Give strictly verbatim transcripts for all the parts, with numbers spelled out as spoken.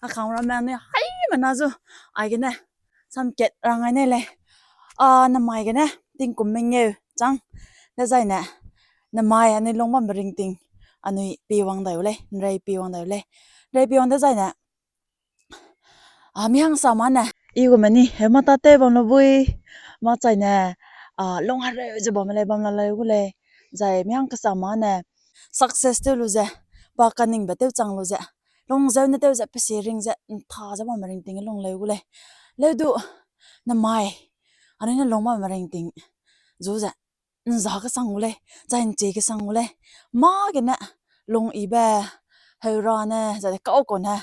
Akhang ramme anui haimena zu, aigene, samkat rang ai ne lei. A, namai gene, tingkum mengeu chang. Dezaine, namai anui lung bambe ringting, anui pi wang dai u lei, nrei pi wang dai u lei. Nrei pi wang dezaine, a, mi hangsa mane, i gu meni, heu mata tew bam lu bui, ma chaine, a, lung hereu ze bam lei, bam la lei gu lei, zai mi hangkasa mane, success tew lu ze, pa kaningbe tew chang lu ze, lung zeu ne tew ze, pesiring ze, ntha ze bamme ringting lung leu gu lei. Leu du, namai, anui ne lung bamme ringting, zu ze, nza kesang gu lei, zai nchie kesang gu lei. Mâ gene, lung ibe, heurane, zai de kau kau ne,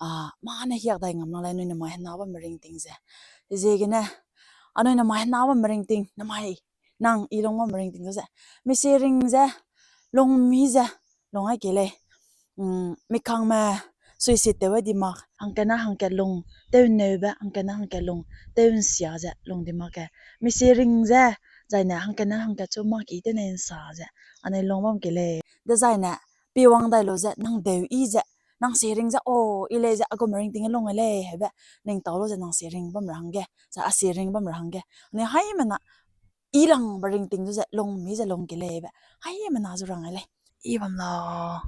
a, mâ ne hiak dai ngam la lei anui namai hena bamme ringting ze. Ziegene, anui namai hena bamme ringting, namai nang i lung bamme ringting ze. Misiring ze, lung mi ze, lung ai ke lei. Mm, mikangme, suicide tew ai di mak, hangkatne hangkat lung, tew nneube, hangkatne hangkat lung, tew nsia ze, lung di mak ke. Misiring ze, zaine hangkatne hangkat chu mak i tew ne nsa ze, anui lung bam ke lei. Dezaine, pi wang dai lu ze, nang deu i ze, nang siring ze, o, i lei ze, a gu meringting lung lei, heube, ning tau lu ze nang siring bam ra hangge, zai a siring bam ra hangge. Anui haimena, i langbe ringting zu ze, lung mi ze lung ke leibe, haimena zu rang ai lei. I bam lau.